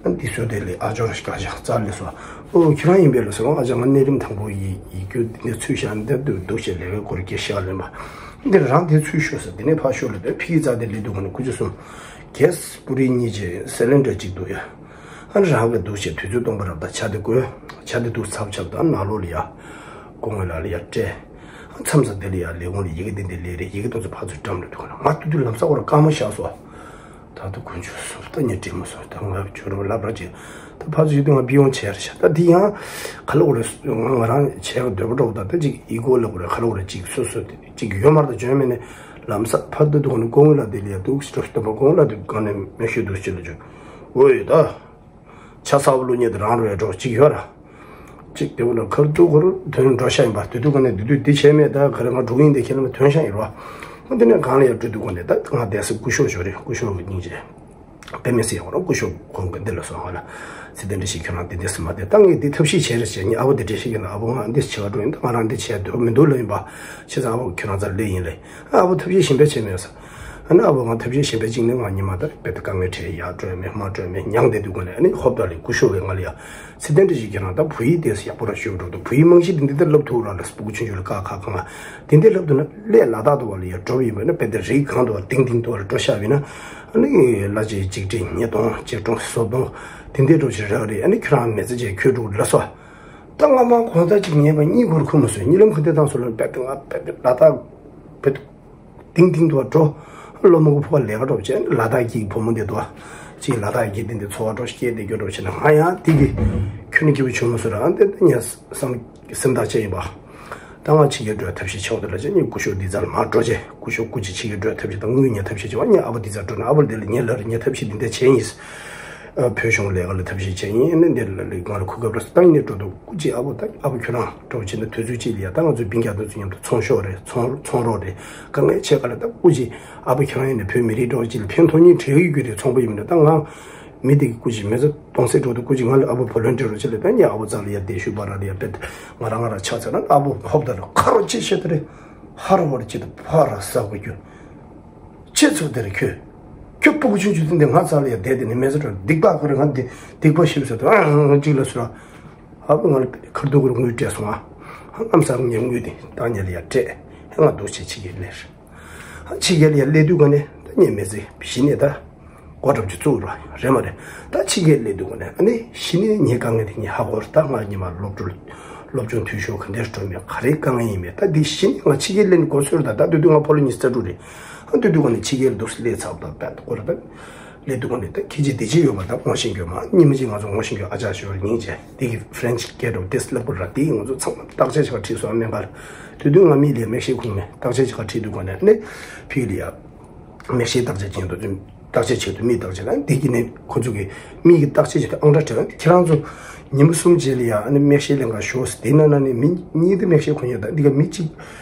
ཨ་ནི་དེ་སོ་དེ་ལས་ཨ་ཅོར་ཞིག་ག་ཞག་རྩ་སླེབས་སོང་། ཨོ་ཁྱེད་རང་ཡིན་པས་ལ་ཟེར་བ། ཨ་ཅག་ང་གནས་རིམ་དང་པོ་ཡི་ཡི་རྒྱུ་འདི་ནས་ཚུད་ཤག་འདི་འདུག་འདུག་ཞེས་ལས་ཀའི་སྐོར་སྐད་ཤག་ལེན་པ། འདི་རང་དེ་ཚུད་ཤོག་ཟེར། དེ་ནས་ཕར་ཤོག་ལ་དེ་ཕི་ཙ་དེ་ལས་འདུག་ག་ནས་ཁུ་ཆུ་སོང་། གེ་སི་པུ་རི་གཉིས་བྱས་སི་ལིན་ཌར་གཅིག་འདུག་ཡ། ཨ་ནི་རང་གི་འདུག་བྱས་དུས་ཚོད་སྟོང་པ་རབ་དང་ཇ་དེ་བསྐོལ། ཇ་དེ་འདུག་ཚབ་ཆབ་དང་ནང་ལོགས་ལ་ཡ། སྐུ་ངོ་ལགས་ལ་ཡ་སྤྲད། མཚམས་མཚམས་དེ་ལ་ཡ་ལས་ཁུངས་ལ་ཡི་གེ་འདི་འདི་ལས་རེད། ཡི་གེ་དེ་ཚོ་ཕར་ཚུར་བཀྲམ་རེད་འདུག་ག་ན་ང་ཏུ་ཏུ་ལམ་སང་བར་སྐར་མ་བཞག་སོང་། ད་དུ་དཀོན་མཆོག་གསུམ་ད་ཉེ་འབྲེལ་མོ་སོང་། ད་ང་ཇོ་རུ་ལབ་ར་ཅིག་ད་ཕར་ཚུར་ཞིག་ཏུ་ང་པི་ཡོང་བྱས་རེད་ཤག་ད་འདི་ཡང་ག་ལ་འོ་རེད། ང་ང་རང་བྱས་ག་འདོད་པ་འགྲོ་ད་ད་ཅིག་ཡི་གོ་ལ་འོ་རེད། ག་ལ་འོ་རེད་ཅིག་སོ་སོ་དེ་ཅིག་ཡོད་མ་རེད། ད་འཇོན་མེད་ནས་ལམ་སང་ཕར་ད་དུ་ག་ནས་སྐུ་ངོ་ལགས་དེ་ལ་ཡ་འདུག་སི་ཏོ་སི་ཏོ་པ་སྐུ་ངོ་ལགས་དེ་ག་ནས་མེ་ཤོད་འདུག་ཅི་ལ་ཅིག་འོ་ཡོད་ད། ཆ་ཚ་བོ་བླུག་མཁན་དེ་རང་རེད་འགྲོ་གཅིག་ཡོད་ར། གཅིག་དེ་བོ་ལ་ཁར་ཏུ་ཁོ་རུ་དོན་འགྲོ་ཤ་ཡིན་པ། དེ་དུས་ག་ནས་དེ་དུས་དེ་བྱས་མེད། ད་ག་རེ་ང་འགྲོ་གི་ཡིན་དེ་ཁྱེད་རང་ལ་དོན་ཤ་ཡིན་རོ། ཁོ་དེ་ནས་གང་ལ་ཡར་འགྲོ་དུས་ག་ནས་ད་ང་བསྡད་ས་སྐུ་ཞབས་ཞོ་རེད། སྐུ་ཞབས་ཀྱི་སྙིང་རྗེ། དཔེ་མི་སྲིད་ཡོང་རོགས་སྐུ་ཞབས་ཁོང་གི་འདི་ལ་སོང་ཧ་ལ། ཚེ་བརྟན་བཀྲ་ཤིས་ཁྱོད་རང་དེ་འདྲ་སེ་མ་བསྡད། ད་ངས་འདི་ཐབས་ཤེས་བྱས་རེ་བྱས། ངས་ཨ་བོ་འདི་འདྲ་ཤེས་ཀྱི་ན་ཨ་བོ་ང་འདི་བྱེད་ག་འགྲོ་ཡིན། ད་ང་རང་འདི་བྱས་འདོད་མི་འདུག་ལབ་ཡིན་པ། བྱས་ཙང་ཨ་བོ་ཁྱོད་རང་རྩར་སླེབས་ཡིན་ལེ། ཨ་བོ་ཐབས་ཤེས་གཞན་པ་བྱས་མེད་ས། ཨ་ནི་ཨ་བོ་ང་ཐབས་ཤེས་གཞན་པ་གཅིག་ནི་ང་ཉི་མ་ལྟར་དཔེ་དེ་དཀའ་ངལ་འཕྲད། ཡར་འགྲོ་ཡ་མེད་མར་འགྲོ་ཡ་མེད་མྱངས་བསྡད་དུས་ག་ནས། ཨ་ནི་ཧོབ་ད་ལི་སྐུ་ཞབས་ཀྱིས་ང་ལ་ཡ། ཚེ་བརྟན་བཀྲ་ཤིས་ཁྱེད་རང་ད་བོད་ཡིག་དེ་ཡག་པོ་ར་ཤོད་འགྲོ་འདུག་བོད་ཡིག་རྨང་གཞི་དེ་འདི་ལྟར་བསླབ་ཐུབ་ར་ལ་སྤུ་གུ་ཆུང་ཆུང་ལ་ཀ་ཁ་ག་ང་དེ་འདི་བསླབ་ཐུབ་ན་སླད་ལ་དྭགས་དུ་བ་ལ་ཡ་འགྲོ་བ་ཡིན་པ་ན། དཔེ་དེ་རིགས་གང་དུ་བ་ཏིང་ཏིང་དུ་བ་ལ་འགྲོ་ཤག་ཡིན་ན། ཨ་ནི་གླ་ཆ་གཅིག་ཁྲི་ཉིས་སྟོང་ཆིག་སྟོང་སོ་སྟོང་དེ་འདི་འགྲོ་ཆེ་རག་རེད། ཨ་ནི་ཁྱོད་རང་མི་ཚེ་ཅིག་ཁྱོད་འགྲོ་ལ་སོ། ད་ང་མ་གོང་ཚད་ཅིག་ཉེས་པ་གཉིས་སྐོར་ཁུར་མ་སོང་། གཉིད་ལམ་ག་དེ་བཏང་སོང་ལ་རྦད་དེ་ང་རྦད་དེ་ལ་དྭགས་རྦད་དེ་ཏིང་ཏིང་དུ་བ་འགྲོ། སློབ་མ་གི་ཕུ་བ་ལས་ཀ་འགྲོ་བྱས་ལ་དྭགས་ཀྱི་བུ་མོ་འདི་དུ་བ་ཅིག་ལ་དྭགས་ཀྱི་འདི་འདི་འཚོ་བ་འགྲོ་སྐྱེས་དེ་རྒྱུ་འགྲོ་བྱས་ན་ང་ཡང་དེ་གི་ཁྱོད་ནི་སྐྱིད་པོ་བྱུང་མ་སོང་ར། ཨ་འདི་ད་ངས་བསམ་སེམས་ཐག་བཅད་ཡིན་པ། ད་ང་ཕྱི་རྒྱལ་འགྲོ་ཐབས་ཤེས་བྱེད་འོ་དེ་ལ་བྱས་ངས་སྐུ་ཞབས་འདི་རྩར་མར་འགྲོ་བྱས་སྐུ་ཞབས་སྐུ་མཁྱེན་ཕྱི་རྒྱལ་འགྲོ་ཐབས་ཤེས་དང་དངུལ་ཉོ་ཐབས་ཤེས་བྱས་པ། ངས་ཨ་བོ་འདི་རྩར་འགྲོ་ན་ཨ་བོ་འདི་ལ་ངས་ལ་རེ་ངས་ཐབས་ཤེས་འདི་འདྲ་བྱས་ཡིན། བོད་གཞུང་ལས་ཀ་ལ་ཐབས་ཤེས་བྱས་ཡིན། ཨ་ནི་འདི་ལ་ལས་ང་ལ་གོ་སྐབས་རག་སོང་། ད་ངས་འགྲོ་འདུག་སྐུ་མཁྱེན་ཨ་བོ་ད་ཨ་བོ་ཁྱོད་རང་འགྲོ་བྱས་ན་དུས་ཚོད་གཅིག་ལ་ཡ་ད་ང་ཚོ་བིང་རྒྱ་དུ་ཚོ་མཉམ་དུ་ཚོང་ཤོག་རེད། ཚོང་ཚོང་རོགས་རེད། དཀའ་ངལ་ཆེ་ག་ལ་ད་སྐུ་མཁྱེན་ཨ་བོ་ཁྱོད་རང་ཡིན་ན་བོད་མི་རིགས་འགྲོ་གཅིག་ལ་ཕན་ཐོགས་སྙིང་བྲལ་གི་རྒྱུ་རེད། ཚོང་པ་ཡིན་ན་ད་ང་མི་དེ་གི་སྐུ་མཁྱེན་མི་ཚེ་སྟོང་ཟད་འགྲོ་འདུག་སྐུ་མཁྱེན་ང་ལ་ཨ་བོ་བོ་ལན་ཊི་ཡར་རོགས་བྱེད་ལ་ད་ངས་ཨ་བོ་རྩ་ལ་ཡ་བསྡད་ཞུ་བ་ར་ལ་ཡ་བསྡད། ང་རང་ང་རང་ཆགས་ཚར་ན་ཨ་བོ་ཧོབ་ད་ར་ཁ་རོག་ཅི་བྱེད་དེ་རེད། ཧ་ར་བོར་ཅི་ད་ཕ་ར་ས་གོ་རྒྱུ། ཁྱེད་ཚོ་དེར་ཁྱོད། ཁྱོད་སྤུ་གུ་ཆུང་ཆུང་དེ་འདི་ང་རྩ་ལ་ཡ་བསྡད་དེ་ནི་མེ་ཚ་འགྲོ་སྡིག་པ་ཁོ་རེ་ང་འདི་སྡིག་པ་ཞིབ་ཟེར་དུ་ཨང་ཅིག་ལ་སུ་ར། ཨ་བུ་ང་ལ་ཁར་དུ་ཁུར་དངུལ་སྤྲད་སོང་ཨ། ཨམ་སང་ངས་དངུལ་དེ་བཏང་ཉལ་ལ་ཡ་སྤྲད་ཨེ་ང་འདུག་བྱེད་ཕྱི་རྒྱལ་ལས། ཕྱི་རྒྱལ་ལ་ཡ་སླེབས་དུས་ག་ནས་ད་ངས་མེ་ཚེ་གཞི་ནས་ད། སྒོ་གྲབས་ཀྱི་གཙུག་ར་རེད་མ་རེད། ད་ཕྱི་རྒྱལ་སླེབས་དུས་ག་ནས་ཨ་ནི་གཞི་ནས་ངའི་དཀའ་ངལ་དེ་ངས་ཧ་གོ་ར། ད་ང་ཉི་མ་སློབ་གྲྭ་སློབ་སྦྱོང་འཐུས་ཤོར་ག་འདྲས་འགྲོ་མེད་ག་རེ་དཀའ་ངལ་ཡིན་མེད་ད་འདི་གཞི་ནས་ང་ཕྱི་རྒྱལ་སླེབས་ནས་གོ་ཚོད་རེད། ད་ད་དུས་དུས་ང་ཕོ་ལོ་ཉི་ཤུ་རྩ་དྲུག་རེད། ཨ་དུས་དུས་ག་ནས་ཕྱི་རྒྱལ་འདུག་སླེབས་ཚར་བ་ད་ད་གོ་ར་ད་སླེབས་དུས་ག་ནས་ད་ཁྱི་ཅི་འདི་ཅི་ཡོད་པ་ད་ངོ་ཤེས་གྱོད་མ་ཉི་མ་ཅིག་ང་ཚོ་ངོ་ཤེས་གྱོད་ཨ་ཅག་ཞོར་སྙིང་རྗེ་དེ་གི་French Gate of Death་ལབ་དགོས་ར། དེ་ང་ཚོ་ཚང་མ་བརྟག་དཔྱད་བྱ་བ་ཁྲིད་སོང་ཨ་མེན་གར། དུས་དུས་ང་མི་ལས་མེག་ཤེ་ཁུང་ནས་བརྟག་དཔྱད་བྱ་བ་ཁྲིད་དུས་ག་ནས་ཨ་ནི་ཕི་ལ་ཡ། མེག་ཤེ་བརྟག་དཔྱད་བྱེད་དུ་བརྟག་དཔྱད་བྱེད་དུ་མི་བརྟག་དཔྱད་ལ་འདི་གི་ནས་ཁོ་ཚོ་གི་མི་གི་བརྟག་དཔྱད་བྱེད་དུ་ཨང་གྲངས་བྲལ་བ་ཁྱེད་རང་ཚོ་ཉིན་མོ་གསུམ་རྗེས་ལ་ཡ་ཨ་ནི་མེག་ཤེ་ལེན་ག་ཤོག་ཟེར། དེ་ན་ན་ནི་མི་གཉིས་དེ་མེག་ཤེ་ཁོ་ཡོད་ད་འདི་ག་མི་གཅིག་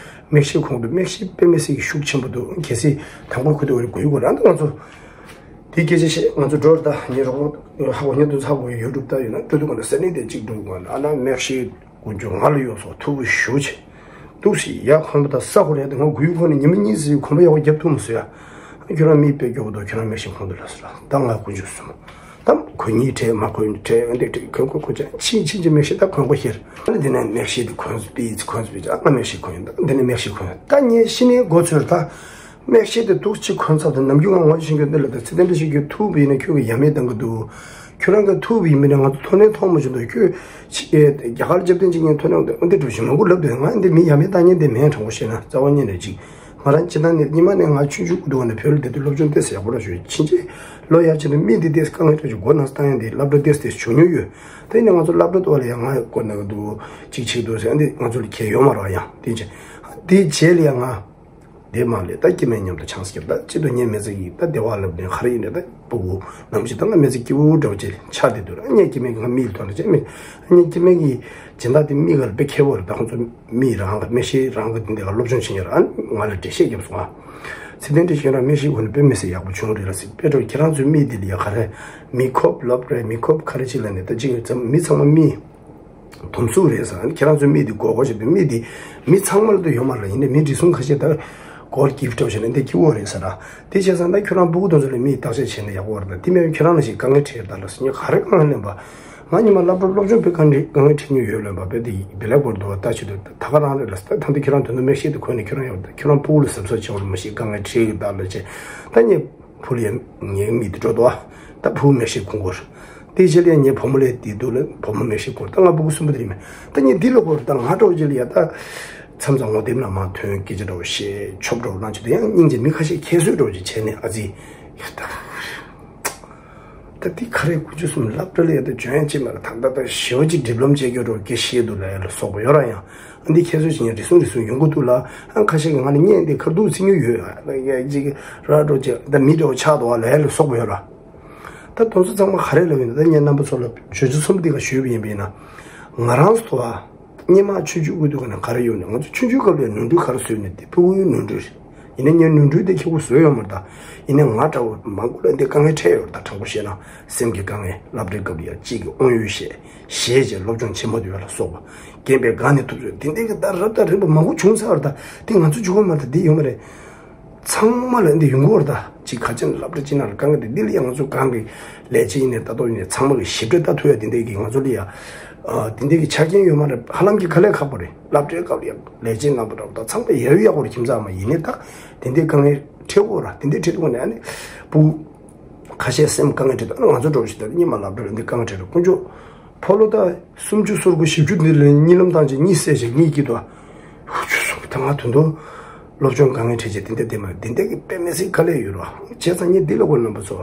མེག་ཤེ་ཁོང་དུ་མེག་ཤེ་དཔེ་མི་སྲིད་ཀྱི་ཤུགས་ཆེན་པོ་འདུག་གལ་སྲིད་དང་པོ་ཁུ་དུ་འོ་རེ་དགོས་ཡོད་དགོས་རང་དུ་ང་ཚོ་དེ་སྐད་ཆ་བཤད་ང་ཚོ་འགྲོ་ར་ད་ཉེ་རོགས་ཧ་གོ་ཉེ་དུ་ཚ་བོ་ཡོད་གྲུབ་ད་ཡོད་ན་འགྲོ་དུ་ག་ན་ས་གནས་དེ་གཅིག་འགྲོ་དགོས་ན་ཨ་ན་མེག་ཤེ། དཀོན་མཆོག་ང་ལ་གཡོག་སོགས་ཐུགས་ཞུ་ཆེ། འདུག་སེ་ཡ་ཁོམ་པ་དང་ས་ཁོ་རེད་དེ་ང་དགུའི་ཁོ་ནས་ཉི་མ་གཉིས་ཙམ་ཁོམ་པ་ཡག་པོ་རྒྱབ་ཐུབ་མི་སོ་ཡ། ཁྱོད་རང་མིག་དཔེ་སྐྱོ་པོ་འདུག་ཁྱོད་རང་མེག་ཤེ་ཁོང་དུ་ལ་སོ་ར་ད་ང་དཀོན་མཆོག་གསུམ། ད་ཁོ་གཉིས་བྲལ་མ་ཁོ་གཉིས་བྲལ་འདི་བྲལ་ཁོན་ཁོ་ཁོ་ཅན་ཕྱིན་ཕྱིན་གྱི་མེག་ཤེ་ད་ཁོན་ཁོ་ཤེར། ཨ་ནི་འདི་ནས་མེག་ཤེ་འདི་ཁོན་སྤིས་ཁོན་སྤིས་ཨ་ང་མེག་ཤེ་ཁོན་ད་འདི་ནས་མེག་ཤེ་ཁོན་ད་ངས་ཤི་ནས་སྒོ་ཚོད་ད། མེག་ཤེ་དེ་འདུག་ཅིག་ཁོན་ཚབ་དང་ནམ་རྒྱུན་ང་ངོ་ཤེས་མཁན་འདི་ལ་དང་ཚེ་བརྟན་འདྲ་ཞིག་གིས་ཐུག་པ་ཡིན་ན་ཁྱོད་ཀྱི་ཡ་མེད་བཏང་གི་འདུག་ཁྱོད་རང་གི་ཐུག་པའི་མི་ནི་ང་ཚོ་མཐོང་ནས་མཐོང་མ་བྱུང་འདུག་ཁྱོད་ཆི་རྒྱ་གར་སྐྱབས་བསྟན་བྱེད་མཁན་མཐོང་ནས་འདི་འདྲ་ཞིག་མང་པོ་ལབ་འདུག་ང་འདི་མི་ཡ་མེད་ལྟ་མཁན་འདི་མེད། དྲང་པོ་བཤད་ན་རྩ་བ་ཉིད་ནས་ཅིག་ང་རང་སྤྱི་བཏང་ནས་སྔོན་མ་ནས་ང་ཆུང་ཆུང་སྐུ་དུས་ནས་བོད་ལ་བསྡད་དུས་སློབ་སྦྱོང་ཏོག་ཙམ་ཡག་པོ་ར་ཞུ་ཕྱིན་ཆད་ལོ་ཡར་ཕྱིན་ནས་མི་འདི་ཏོག་ཙམ་དཀའ་ངལ་འཕྲད་ཆུ་མགོ་ནག་བཏང་ཡ་འདི་སློབ་གྲྭ་ཏོག་ཙམ་བྱུང་མྱོང་ཡོད། དེ་ནས་ང་ཚོ་སློབ་གྲྭ་ཐོག་ལ་ཡང་ང་དགོས་ན་འདུག་ཅིག་བྱེད་འདུག་ཟེར་འདི་ང་ཚོ་ལ་ཁྱད་ཡོད་མ་རེད་ཡང་དེ་ཅི་དེ་རྗེས་ལ་ཡང་ང་། དེ་མ་ལས་ད་སྐྱེ་དམན་མཉམ་དུ་ཆང་སྐྱབས་ད་སྤྱི་དུ་ངའི་མི་ཚེ་གི་ད་བདེ་བ་ལབ་ནས་ག་རེ་ཡིན་ནས་ད་ཕྲུ་གུ་ནམ་ཞིག་ད་ང་མི་ཚེ་སྐྱིད་པོ་འདྲ་བོ་ཅིག་ཆགས་བསྡད་འདུག་ཨ་ངའི་སྐྱེ་དམན་གྱི་ང་མིག་ལ་ཐོན་ལ་བྱས་མི་ཨ་ངའི་སྐྱེ་དམན་གྱི་སྦྱིན་བདག་དེ་མིག་ལ་དཔེ་མཁས་པོ་རེད། ད་ཁོང་ཚོ་མིག་རང་གི་མིག་ཤེལ་རང་གི་དེ་འདི་ག་སློབ་སྦྱོང་བྱེད་མཁན་རེད། ཨ་ང་ལ་འགྲེལ་བཤད་བརྒྱབ་སོང་ཨ། ཚེ་བརྟན་བཀྲ་ཤིས་རང་མིག་ཤེལ་གོན་ནས་དཔེ་མི་སྲིད་ཡག་པོ་བྱུང་རེད་ལ་ཟེར། དཔེ་འགྲོ་ཁྱེད་རང་ཚོའི་མིག་འདི་ལ་ཡ་ག་རེ་མིག་ཁོབ་ལབ་རེད། མིག་ཁོབ་ག་རེ་ཅིག་ལ་ནས་ད་ཅིག་མི་ཚང་མ་མིག་དུམ་སུ་རེད་ཟེར། ཁྱེད་རང་ཚོའི་མིག་འདི་སྒོར་སྒོར་བྱེད་དུས་མིག་འདི་མི་ཚང་མ་ལ་དུ་ཡོད་མ་རེད། ཡིན་ནའི་མི་འདི་སུ་ཁ་ཤས་ད་སྒོར་གྱིབ་སྤྲོ་བྱས་ནས་འདི་སྐྱིད་པོ་རེད་ཟེར་ར། དེ་བྱས་ཙང་ད་ཁྱོད་རང་ཕྲུ་གུ་དེ་ཚོ་ལ་མིག་བརྟག་དཔྱད་བྱས་ན་ཡག་པོ་རེད། ད་དེ་མིན་ཁྱེད་རང་ལ་ཞིག་དཀའ་ངལ་འཕྲད་ད་ལ་སུ་ཉོ་ག་རེ་དཀའ་ངལ་ལེན་པ། ང་ཉི་མ་སློབ་གྲྭ་སློབ་སྦྱོང་དཔེ་དཀའ་ངལ་དཀའ་ངལ་འཕྲད་མྱོང་ཡོད་ལོན་པ་དཔེ་དེ་བེ་ལེག་བོར་དུ་བ་ལྟ་བྱེད་དུ་ད་ག་རང་རེད་ལ་ད་ད་འདི་ཁྱོད་རང་དོན་དུ་མིག་ཤེལ་དུ་གོན་ནས་ཁྱོད་རང་ཡོང་ད་ཁྱོད་རང་ཕྲུ་གུ་ལ་གཟབ་གཟབ་བྱེད་དགོས་རེད། མ་གཞི་དཀའ་ངལ་འཕྲད་ཡོད་ད་ལ་བྱས་ད་ཉེ། བུ་ལ་ཡང་ངའི་མིག་དེ་འགྲོ་འདུག་ད་བུ་མིག་ཤེལ་གོན་དགོས། དེ་རྗེས་ལ་ཡང་ངའི་བུ་མོ་ལ་དེ་འདུག་ལ་བུ་མོ་མིག་ཤེལ་གོན། ད་ང་ཕྲུ་གུ་གསུམ་པོ་དེ་རེད་མེད། ད་ངས་འདི་ལ་གོ་རེད། ད་ང་འགྲོ་རྗེས་ལ་ཡ་ད་མཚམས་མཚམས་ངོ་དེབ་ནང་མར་ཐོན་སྐད་ཆ་འདྲ་བོ་བཤད་ཆོབ་འདྲ་བོ་གནང་བྱས། ད་ཡང་སྙིང་རྗེ་མི་ཁ་ཤས་ཁྱད་གསོད་འདྲ་བོ་ཅིག་བྱས་ནས་ཨ་ཙི། ད་འདི་ག་རེ་དགུ་བཅུ་གསུམ་སློབ་གྲྭ་ལ་ཡ་ད་འཇོན་ཡ་ཅིག་མ་རེད། ད་ད་ད་ཞེ་བ་ཅིག་ཌིབ་ལོམ་བྱེད་རྒྱུ་འདྲ་བོ་སྐད་བཤད་འདུག་ལ་ཡ་ལ་སོགས་པ་ཡོད་ར་ཡང་། འདི་ཁྱད་གསོད་བྱེད་མཁན་རེ་ཟུང་རེ་ཟུང་ཡོང་གི་འདུག་ལ། ཨ་ཁ་ཤས་ཀྱིས་ང་ལ་བརྙན་འདི་ཁ་ཐུག་ཚིག་ཉུང་ཡོད་ཨ་ཡ་ཅིག་ར་འགྲོ་ཅིག་ད་མི་འདྲ་བོ་ཆགས་འདུག་ཨ་ལས་ལ་སོགས་པ་ཡོད་ར། ད་དེ་ཚོ་ཚང་མ་ག་རེ་ལབ་ཡིན་ན་ད་ངས་རྣམ་པ་ཚོ་ལ་བརྗོད་བྱ་གསུམ་འདི་ག་ཞུས་པ་ཡིན་པས་ན། ང་རང་ཚོ་ཨ་སྔོན་མ་ཆུང་ཆུང་སྐུ་དུས་ཀ་ནས་ག་རེ་ཡོད་ནས་ང་ཚོ་ཆུང་ཆུང་སྐབས་ལ་ནོར་འཁྲུལ་ག་རེ་བཟོས་ནས་དེ་ཕྲུ་གུའི་ནོར་འཁྲུལ་རེད། ཡིན་ནའི་ངས་ནོར་འཁྲུལ་དེ་ཁྱེད་ཀོ་བཟོས་ཡོད་མ་རེད། ད་ཡིན་ནའི་ང་འདྲ་བོ་མང་པོ་ལ་འདི་དཀའ་ངལ་འཕྲད་ཡོད་རེད། ད་དྲང་པོ་བཤད་ན་སེམས་ཀྱི་དཀའ་ངལ་སློབ་གྲྭའི་སྐབས་ལ་ཡ་གཅིག་གི་དབང་ཡོད་བཤད། གཞས་བྱས་སློབ་སྦྱོང་བྱེད་མ་ཐུབ་ཡ་ལ་སོགས་པ། རྒན་པས་དགའ་ནས་ཐུབ་ཚོད་དེ་འདྲའི་གི་ད་རབ་དང་རིམ་པ་མང་པོ་བྱུང་ཚར་བ་ད་དེ་ང་ཚོ་བྱུང་བ་མ་རེད། དེ་ཡོད་མ་རེད། ཚང་མ་ལ་འདི་ཡོང་གི་ཡོད་རེད། ད་ཅིག་ག་ཅན་སློབ་གྲྭ་ཅིག་ནང་ལ་དཀའ་ངལ་དེ་འདི་ལ་ཡང་ང་ཚོ་གང་གི་ལས་བྱེད་ཡིན་ནའི་ད་དོ་ཡིན་ནའི་ཚང་མ་གི་ཞིབ་ཕྲ་ལྟ་ཐུབ་ཡ་དེ་འདྲའི་གི་ང་ཚོ་ལ་ཡ་དེ་འདྲའི་གི་ཆ་རྐྱེན་ཡོད་མ་རེད། ཧ་ལམ་གྱི་དཀའ་ལས་ཁག་པོ་རེད། སློབ་གྲྭའི་སྐབས་ལ་ཡ་ལས་བྱེད་རྣམ་པ་འདྲ་བོ་ད་ཚང་མ་ཡ་ཡོད་ཡག་པོ་རེད། ཁྱིམ་ཚང་མ་ཡིན་ནའི་ད་དེ་འདྲའི་དཀའ་ངལ་འཕྲད་གི་ཡོད་རེད། དེ་འདྲའི་འཕྲད་དུས་ནས་ཨ་ནི་བུ། ཁ་ཤས་སེམས་དཀའ་ངལ་འཕྲད་དུས་ང་ཚོ་འགྲོ་བཞིན་དུ་སྙིང་མ་ལབ་འགྲོ་ལ་འདི་དཀའ་ངལ་འཕྲད་དུས་དཀོན་མཆོག་ཕོ་ལོ་ད་སུམ་ཅུ་སོ་དགུ་བཞི་བཅུ་འདི་ལ་གཉིད་ལམ་བཏང་བྱས་གཉིད་སད་བྱས་གཉིད་སྐྱིད་དོ། ཧུ་ཆུ་སོང་ད་ང་དོན་དུ་སློབ་སྦྱོང་དཀའ་ངལ་འཕྲད་བྱས་དེ་འདྲ་དེ་མ་དེ་འདྲ་གི་དཔེ་མི་སྲིད་དཀའ་ལས་ཡོད་རོ། བྱས་ཙང་ངས་འདི་ལ་གོ་རྣམ་པ་ཚོ་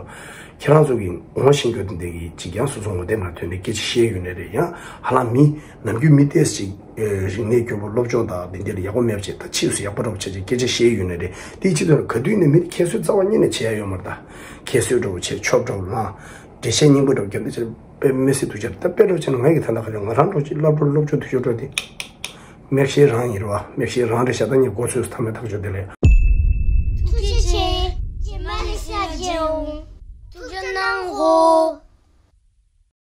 ཁྱེད་རང་ཚོ་གི་ངོ་ཤེས་རྒྱུ་དེ་འདྲ་གི་ཅིག་ཡང་སོ་སོ་ངོ་དེབ་ནང་ཐོན་ཏེ་སྐད་ཆ་བཤད་ཡོད་ནི་རེད། ཡང་ཧ་ལམ་མི་ནམ་རྒྱུན་མི་ཏོག་ཙམ་ཅིག་རིག་གནས་སྐྱོ་པོ་སློབ་སྦྱོང་དང་འདི་འདྲ་ལ་ཡག་པོ་མེད་པ་བྱས་ད་ཕྱིས་སུ་ཡག་པོ་འདྲ་བོ་བྱས་བྱས་སྐད་ཆ་བཤད་ཡོད་ནི་རེད། དེའི་ཕྱི་དོན་ག་དུས་ནས་མི་ཁྱད་གསོད་རྩ་བ་ཉིད་ནས་བྱེད་ཡ་ཡོད་མ་རེད། ད་ཁྱད་གསོད་འདྲ་བོ་བྱས་ཆོབ་འདྲ་བོ་ལངས། འགྲེལ་བཤད་སྙིང་པོ་འདྲ་བོ་རྒྱབ་ནས་བྱས་དཔེ་མི་སྲིད་དུ་བྱས་ད་དཔེ་འདྲ་བོ་བྱས་ན་ང་ཡི་ད་ལྟ་ག་ལས་ང་རང་འདྲ་བོ་ཅིག་སློབ་གྲོགས་སློབ་སྦྱོང་དུ་ཤོར་འགྲོ་དེ། མེག་ཤེལ་རང་ཡིན་རེད་བ། མེག་ཤེལ་རང་རེད་ཤག་ད་ངས་མགོ་ཚོས་སུ་ཐ་མའི་ཐག་ཆོད་དེ་ལས། ཐུགས་རྗེ་ཆེ། རྗེས་མ་ལས་ཤག་རྗེ་འོང་། ཐུགས་རྗེ་གནང་གོ།